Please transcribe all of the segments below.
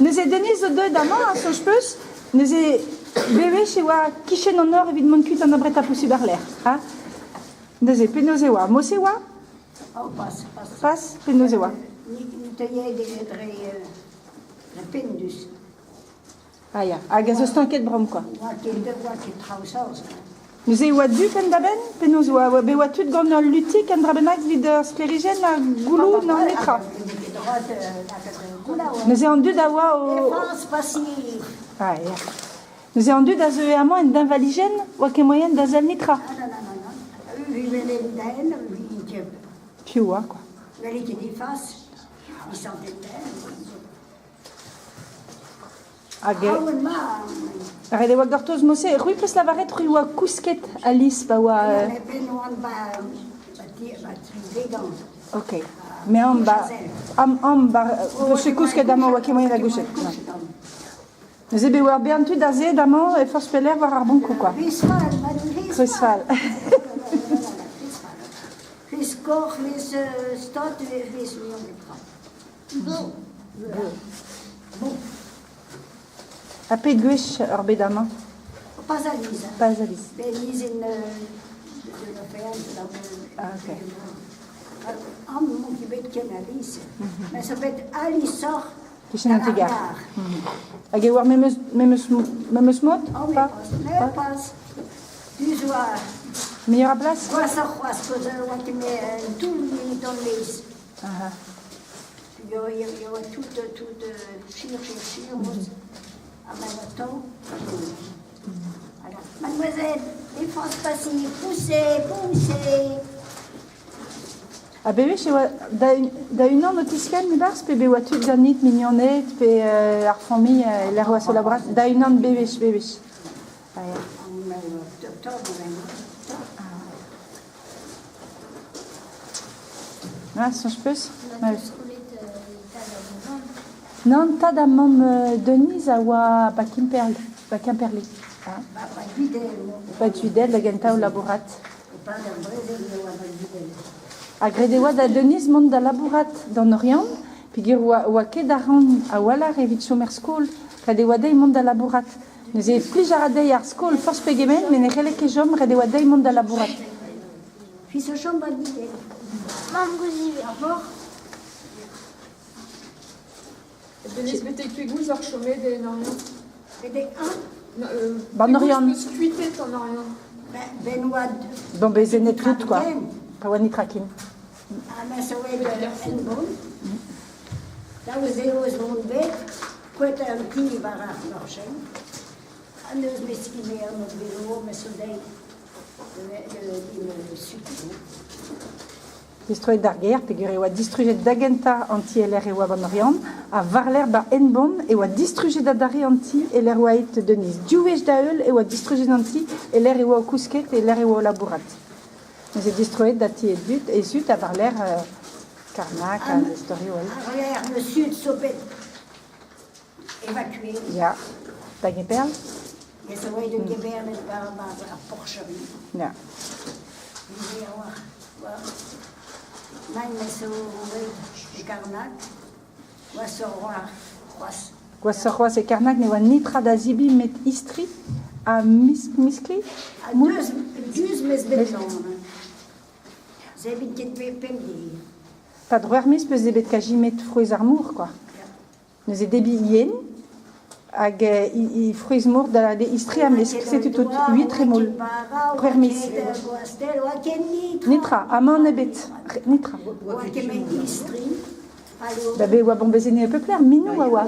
Neuze Denise zo deuet amañ, a soñj 'peus, neuze bewech e oa kichen an nor evit mont kuit an abretañ posubl àr-lerc'h. Ha neuze penaos e oa? Mod-se e oa? Oh, pas, pas. Pas, penaos e oa? Ni teue dre dre Pendus. Ah ya, hag a zo stanket bramm quoi. Oa ket, oa ket traoù saoz. Neuze e oa du penn-da-benn? Penaos e oa? Bet oa tud gant ul lutig, un dra bennak evit ur sklêrijenn ha gouloù? Non, netra. Neuze an dud a oa o... Ah ya. Neuze an dud a zeue amañ en deñvalijenn, oa ket moaien da sell netra. Piv oa quoi. Hag ret e oa gortoz mod-se. C'hwi 'peus lavaret c'hwi oa kousket Alice pa oa... Ok. Mais am ba... Am, am ba... Peus ket kousket amañ oa ket moaien da gousket. Neuze bet oa bern tud azeet amañ e forzh pelec'h war ar bankoù quoi. Treuz-fall. Fiskor, mes stot, mes muioc'h netra. Bon. Bon. Ha pet gwech oc'h bet amañ? Pas alies. Pas alies. Bet alies en de la ferme, Ah, ok. Amañ ket bet ken alies. Mais ça bet alisoc'h Kichen an ti-gar. Hag e oar memes, memes, memes mod? Oh, mais pas, mais pas. Du zo Meilleur a plas? Gwashoc'h c'hoazh, peus oa ket me un toull dindan lez. Aha. Yo, yo, yo, tout, tout, chir, chir, chir, ha ben atav. Voilà. Mademoiselle, défense passive, poussez, poussez. Ha bewech e oa da, da unan o tiskenn e-barzh pe be oa tud ganit, mignoned, pe ar familh e lec'h oa solabrat, da unan bewech, bewech. Ah, ya. Ah, soñj 'peus? Nann, tad ha mamm Denise a oa ba Kemperle, ba Kemperle. Ah. Ba Tudel da gentañ o labourat. Ha graet e oa da Denise mont da labourat d'an Oriant peogwir oa, oa ket arc'hant a-walc'h evit chom er skol. Ret e oa dezhi mont da labourat. Neuze e plij a ra dezhi ar skol forzh pegement met ne c'helle ket chom, ret e oa dezhi mont da labourat. Fis o chom ba Didel. Mamm-gozh ivez. Ar vor. Denez, betek pegoulz oc'h chomet en Oriant? Betek un? Ban Oriant. Pegoulz peus kuitet an Oriant? Ben oa... Bon, bezenet tout, quoi. Pa oa netra ken. Ha ma zo en bon. Daou zeo eus mont bet, kouet an ti war ar lorchenn. Ha neus meskiñ an velo, me zo dezhi Distroet d'ar gêr peogwir e oa distrujet da gentañ an ti e-lec'h e oa Van Oriant ha war-lerc'h 'ba Henbont e oa distrujet adarre an ti e-lec'h e oa aet Denise. Div wech da-heul e oa distrujet an ti e-lec'h e oa o kousket e-lec'h e oa o labourat. Neuze distroet da ti e dud, e zud ha war-lerc'h Karnak ha istorioù all. War-lerc'h le sud zo bet évacué. Ya, da Gemperle? Ya, zo aet da Gemperle war ar porcherie. Ya. Nann, me zo aet e Karnag, gwashoc'h c'hoazh. Gwashoc'h c'hoazh e Karnag ne oa netra da zebriñ met istri ha miskli. Ha deus, deus mes bet Zebrit ket pemdez. Pa droer miz peus debret kajimet frouezh ar mor, quoi. Neuze debriñ yen hag he frouezh mor da istri ha mesk, setu tout, huit remoul. C'hwec'h miz. Netra, amann ebet, netra. Da be oa bombezennet e pep lec'h, minou a oa.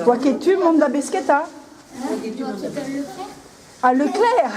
Oa ket tu mont da besketa. Ah, Leclerc.